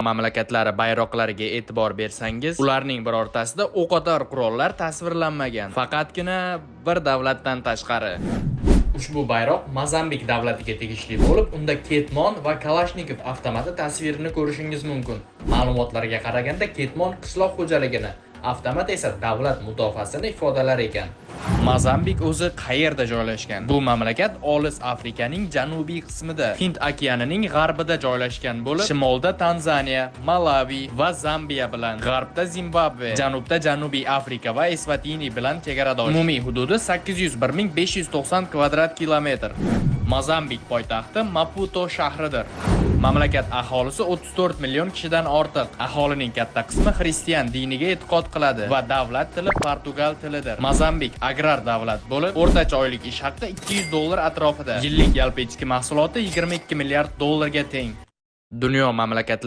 Mamlakatlari bayroqlariga e'tibor bersangiz, ularning birortasida o'qotar qurollar tasvirlanmagan. Faqatgina bir davlatdan tashqari. Ushbu bayroq Mozambik davlatiga tegishli bo'lib, unda ketmon va Kalashnikov avtomati tasvirini ko'rishingiz mumkin. Ma'lumotlarga qaraganda, ketmon qishloq xo'jaligini, avtomat esa davlat mudofaasini ifodalar ekan. Mozambik o'zi qayerda joylashgan? Bu mamlakat olis Afrikaning janubiy qismida, Hind okeanining g'arbida joylashgan bo'lib, shimolda Tanzaniya, Malavi va Zambiya bilan, g'arbda Zimbabve, janubda Janubiy Afrika va Esvatini bilan chegaradosh. Umumiy hududi 801 590 kvadrat kilometr. Mozambik poytaxti Maputo shahridir. Mamlakat aholisi 34 million kishidan ortiq. Aholining katta qismi xristian diniga e'tiqod qiladi va davlat tili portugal tilidir. Mozambik agrar davlat bo'lib, o'rtacha oylik ish haqi 200 dollar atrofida. Yillik yalpi ichki mahsuloti 22 milliard dollarga teng. Dunyo mamlakatlari